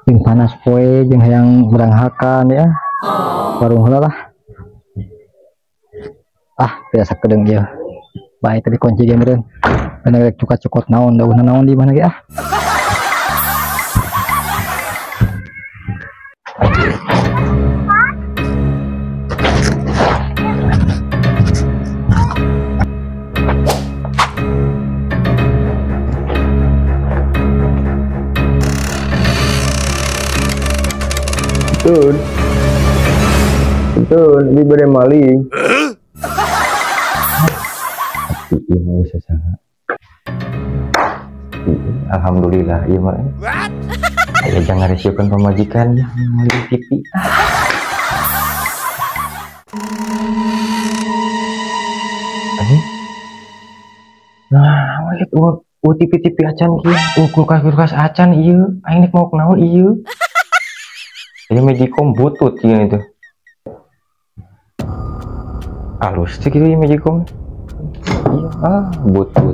Jeung panas poe jeung hayang beranghakan ya. Warung heula lah. Ah, biasa kedeung ieu. Bae tadi kunci ge meureun. Bener rek cukat-cukot naon daun naon di mana ge ah. Betul. Betul, ini bade maling. Iya mau saha. Alhamdulillah ieu mah. Aya jangan resiukeun pamajikan ya maling TV. Nah, lihat TV-TV acan kieu, kulkas-kulkas acan ieu, aing nek mau kunaon ieu. Ini magicom butut ya itu. Halus sih gitu ya magicom. Iya, ah butut.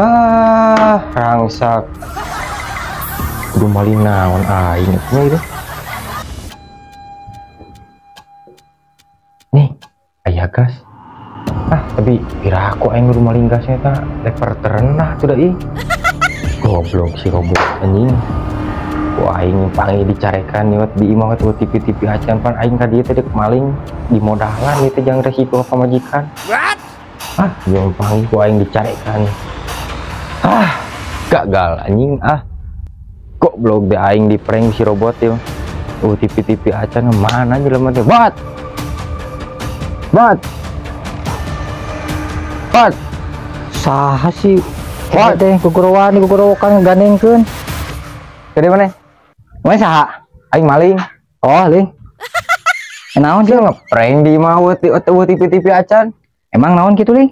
Ah, rangsak. Kudu maling naon aing nya itu. Nih, aya gas. Ah, tapi piraku aing kudu maling gasnya ta, leper terenah tuh da ih. Goblok si robot anjing. Wah, aing panggil dicarekan lewat di imah tuh TV-TV acan pan aing ka dieu teh dek maling di modalan ieu teh jangan resiko pamajikan. Ah, jeung panggil ku aing dicarekan. Ah, gagal anjing ah. Goblok deh aing di prank si robot ieu. TV-TV acan mana jelema teh? Bot. Bot. Bot. Saha sih? Bot teh gugorowan gugorowokan gandengkeun. Gede mana? Mana saha? Aing maling. Oh, ling. Naon sih ngeprank di imah eueuh TV-TV acan. Emang naon kitu, ling?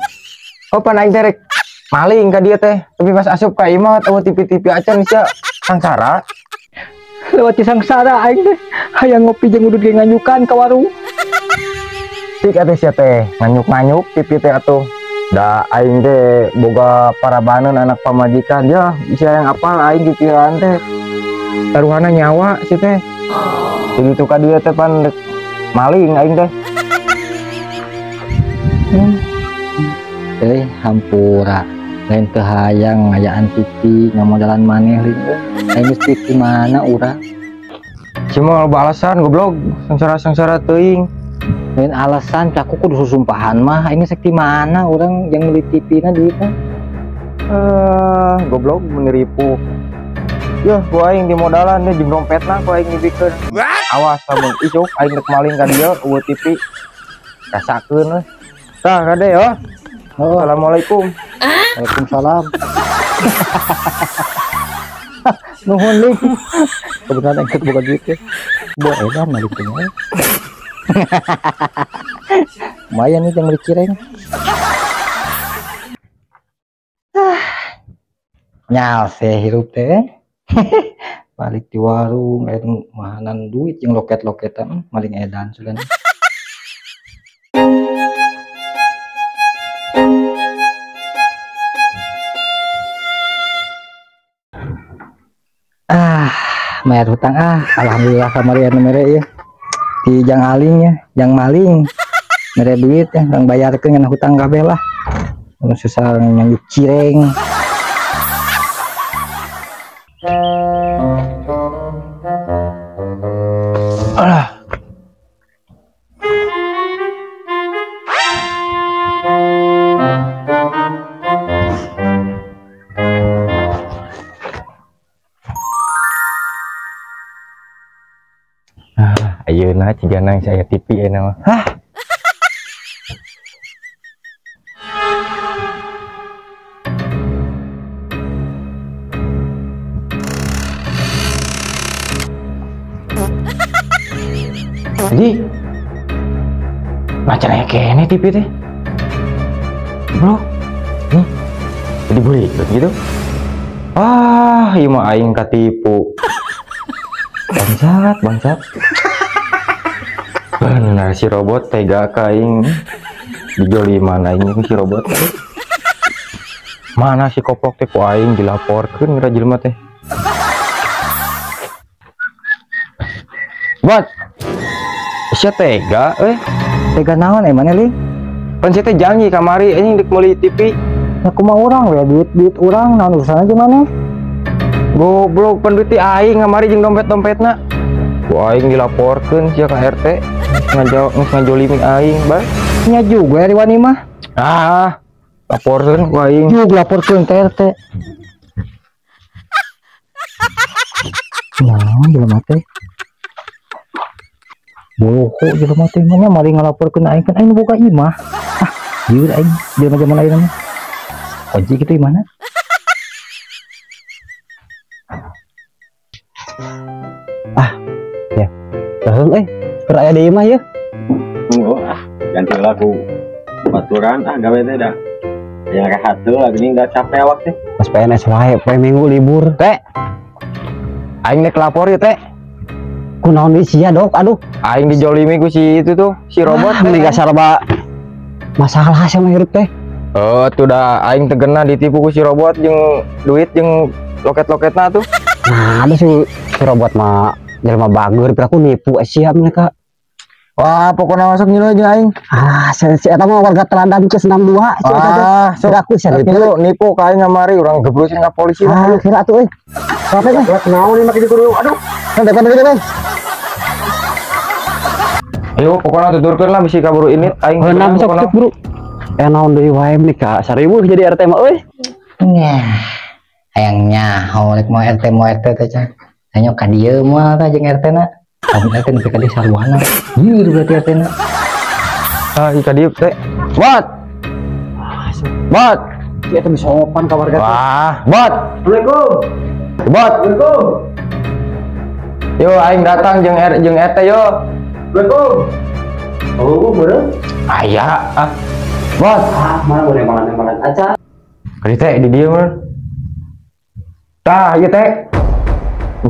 Oh, pan aing teh rek maling ka dieu teh. Tapi pas asup ka imah eueuh TV-TV acan sia sangsara. Lewat di sangsara aing teh. Hayang ngopi jeung udud ge nganyukan ka warung. Cik atuh sia teh, nganyuk-nganyuk TV teh atuh. Da aing teh boga parabaneun anak pamajikan ya, sia yang apal aing pikiran teh. Taruhana nyawa sih teh. Jadi tuh ka dieu teh pan maling aing teh. Hampura. Lain teu hayang ngayaan TV ngamodalan maneh ling. Aing geus TV mana urang? Cuma loba alasan goblok, sangsara-sangsara teuing. Lain alasan aku kudu susumpahan mah aing geus di mana urang yang meuli TV na duitna. Goblok meniripu. Yeuh, ku aing di modalan deh jeung dompetna ku aing dibikeun. Awas lamun isuk aing rek maling ka dieu eueuh TV. Rasakeun we. Tah kade yo. Oh, assalamualaikum. Waalaikumsalam. Nuhun ling. Kebetulan aing buka duit teh. Buat edan mah ditu nya. Lumayan nih yang beli cireng. Nyal sih hirup teh. Balik di warung aya mahanan duit yang loket-loketan maling edan sugan. Ah, bayar hutang ah. Alhamdulillah kamari anu mere ieu. Di jang aling ya, jang maling. Mere duit ya, urang bayarkeun ngana hutang kabeh lah. Mun susah nyangjuk cireng. Alah. Ah, ayeuna cigana saya TV ayeuna mah. Hah. Jadi macam kene TV teh. Bro. Nih. Jadi beli gitu. Ah, ieu mah aing katipu. Bangsat, bangsat. Benar si robot tega ka aing. Dijoliman aing si robot. Mana si koplok teh ku aing dilaporkeun geura jelema teh. Bot. Sia tega euy. Tega naon mana li? Pan sia teh janji kamari anjing dek meuli TV. Ya kumaha urang we duit-duit urang naon urusanna jeung maneh? Goblok pan duit aing kamari jeung dompet-dompetna. Ku aing dilaporkeun sia ka RT. Geus ngajolimi aing, bah. Nya juga ari wani mah. Ah, laporkeun ku aing. Juga laporkeun ke RT. Naon jelema teh? Boloho jelema teh mah mari ngalaporkeun aing kan aing boga imah. Ah, lieur aing jelema jaman ayeuna mah. Kunci kitu imahna. Ah, ya. Langsung keur aya di imah yeuh. Oh, ah, ganti lagu baturan ah gawe teh dah. Yang rehat heula geuning da capek awak teh. Pas PNS wae poe minggu libur. Teh. Aing nek lapor ieu teh. Kunaon deui sia dok, aduh. Aing dijolimi ku si itu tuh, si robot. Ah, mending saraba masalah sama hirup teh. Oh, tuh dah aing tegena ditipu ku si robot jeung duit jeung loket-loketna tuh. Nah, ada si robot mah jelema bager, piraku nipu sia mereka. Wah, pokoknya masuk nyilu aja aing. Ah, si eta mah warga teladan ke 62. Ah, sok aku sia nipu, nipu ka aing ngamari urang gebrusin ka polisi. Ah, kira atuh euy. Apa teh? Naon ieu make kudu. Aduh. Depan. Ayo pokoknya tuturkeun lah bisi kaburu ini aing. Heuh, sok bro. Naon deui wae meuni ka 1000 jadi RT mah euy. Nya. Hayang nyaho rek mau RT teh cah. Nanya ka dieu moal tah jeung RT na. Kamu RT nepi ka dieu saruana. Ieu berarti RT na. Ah, ka dieu teh. Bot. Bot. Ieu teh bisa sopan ka warga teh. Wah, bot. Assalamualaikum. Bot. Assalamualaikum. Yo aing datang jeung RT yo. Assalamualaikum. Oh, bener. Aya ah. Bot. Ah, mana boleh malan-malan aja. Kali teh di dieu mah. Tah, ieu teh.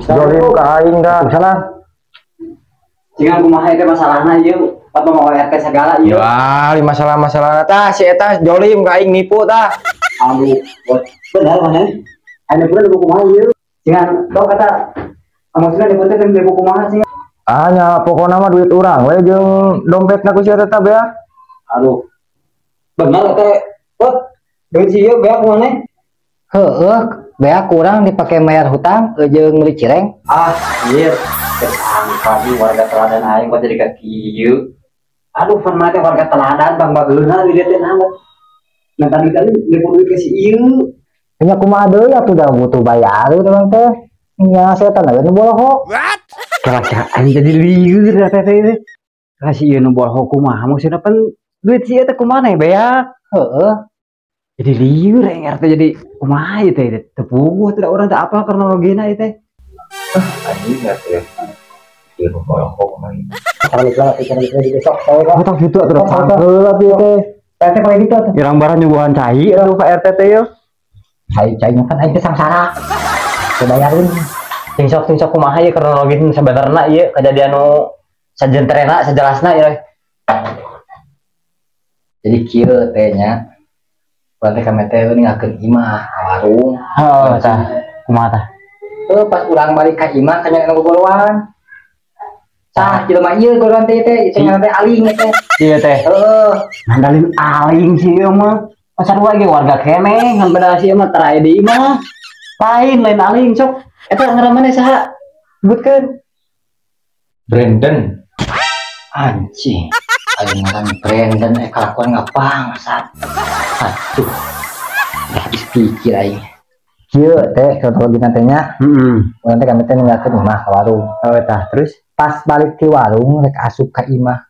Jolim ka aing dah. Salah. Jangan kumaha teh masalahna ieu, pat mau RT segala ieu. Wah, di masalah-masalahna tah si eta jolim ka aing nipu tah. Aduh, bot. Benar maneh. Aya pun nipu kumaha ieu. Jangan tau kata maksudna nipu teh nipu kumaha sih. Ah, nya pokona mah duit urang we jeung dompetna ku si eta teh beak. Aduh. Benar teh. Bot, duit si ieu beak maneh? Heueuh, beak kurang dipake bayar hutang jeung meuli cireng. Ah, ieu. Kesangka di warga teladan aing kok jadi ka kieu. Aduh, pan mah teh warga teladan bang bageuna di dieu teh naon. Nah, tadi tadi nipu duit ke si ieu. Nya kumaha deui atuh da butuh bayar urang teh. Nya setan we nu boloho. Kira-kira aing jadi lieur da teh teh. Ka si ieu nu boloho kumaha maksudna pan duit si ieu teh kumaha beak. Heeh. Jadi lieur aing RT jadi kumaha ieu teh teu puguh teh urang teh apa kronologina ieu teh. Ah, anjing teh. Ieu nu boloho kumaha. Oh, tak gitu atuh heula teh. RT kayak gitu atuh. Irang barang nyuguhan cai atuh ka RT teh yeuh. Cai-cai kan aing teh sangsara. Teu bayarin. Ting sok kumaha ieu kronologi sabenerna ieu kejadian nu sajentrena sajelasna ieu. Jadi kieu teh nya. Urang teh kami teh ninggalkeun imah ka warung. Heeh, tah. Kumaha tah? Heuh, pas urang balik ka imah kanya nu gogoloan. Tah, jelema ieu gogoloan teh teh, cenah teh aling teh. Ieu teh. Heeh. Ngandalin aling sih ieu mah. Pasar wae ge warga keneh ngan beda sih mah tara di imah. Lain lain aling sok. Eta ngaran maneh saha? Sebutkeun. Brandon. Anjing. Aing ngaran Brandon kalakuan ngabangsat. Aduh. Habis pikir aing. Kieu teh kronologi teh nya. Heeh. Urang teh kami teh ninggalkeun imah ka warung. Oh, tah, terus pas balik ti warung rek asup ka imah.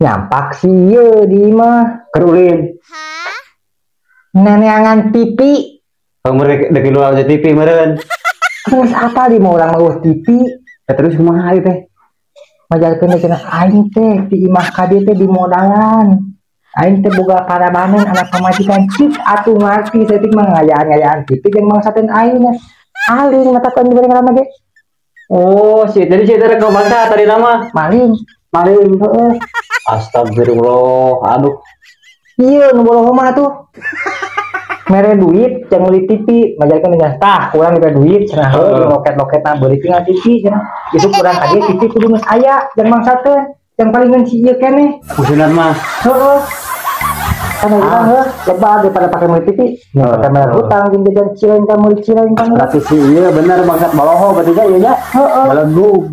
Nyampak si ieu di imah. Keur ulin. Neneangan TV. Oh, mereka dek luar aja TV meureun. Terus apa di mau urang mah TV? Ya, terus kumaha ieu teh? Majalkeun teh cenah aing teh di imah ka dieu teh di modalan. Aing teh boga parabanan anak pamajikan cik atuh ngarti saeutik mah ngayaan-ngayaan kitu jeung mangsateun aing. Aling matakan diberi ngaran ge. Oh, si jadi si teh bangsa tadi nama maling. Maling heeh. Astagfirullah. Aduh. Ieu nu boloho mah tuh. Mere duit jang meuli TV, majarkeun dengan tah kurang dibere duit cenah heuh loket-loketna beuli tinggal TV cenah. Isuk urang ka dieu TV kudu geus aya jang mangsakeun. Yang paling ngan si ieu keneh. Usulan mah. Heeh. Kan urang heuh lebar daripada pakai meuli TV, pakai bayar hutang jeung jajan cireng ka meuli cireng kan. Berarti si ieu bener bangsat baloho berarti nya ieu nya. Heeh. Belegug.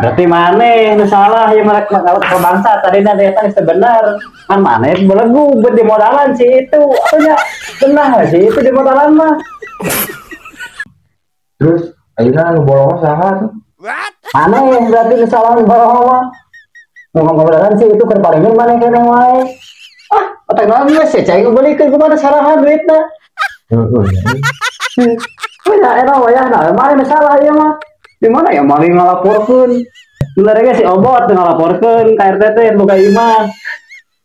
Berarti maneh nu salah ieu merek ngawat ke bangsa tadi na eta geus bener. Kan maneh belegug di modalan si itu. Atuh nya benar sih itu di modalan mah. Terus ayeuna nu boloho saha tuh? Maneh berarti nu salah nu boloho mah. Ngomong modalan sih itu keur palingan maneh keneh wae. Ah, otak naon geus ya cai ngeulikeun kumaha sarahan duitna. Heeh. Wah, enak wayahna, maneh nu salah ieu mah. Di mana ya maling ngalaporkeun. Bener ge si Obot ngalaporkeun ka RT teh boga imah.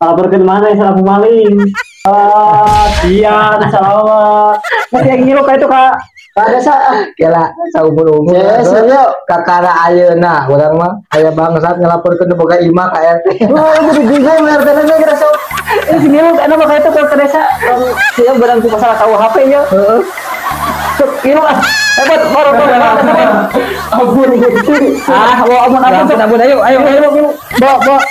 Ngalaporkeun mana salah maling. Ah, iya salah mah. Masih yang ngilu ka itu ka ka desa. Kela saumur-umur. Yes, iya. Kakara ayeuna urang mah aya bangsat ngalaporkeun nu boga imah ka RT. Wah, jadi bingung RT na ge rasa. Ini si ngilu enak mah ka itu ka desa. Sia barang ku masalah KUHP nya. Heeh. Sok ngilu ah. Hebat, baru baru. Ampun Gusti. Ah, bawa ampun ampun. Ampun ampun ayo ayo. Ayo, ayo, bawa, bawa.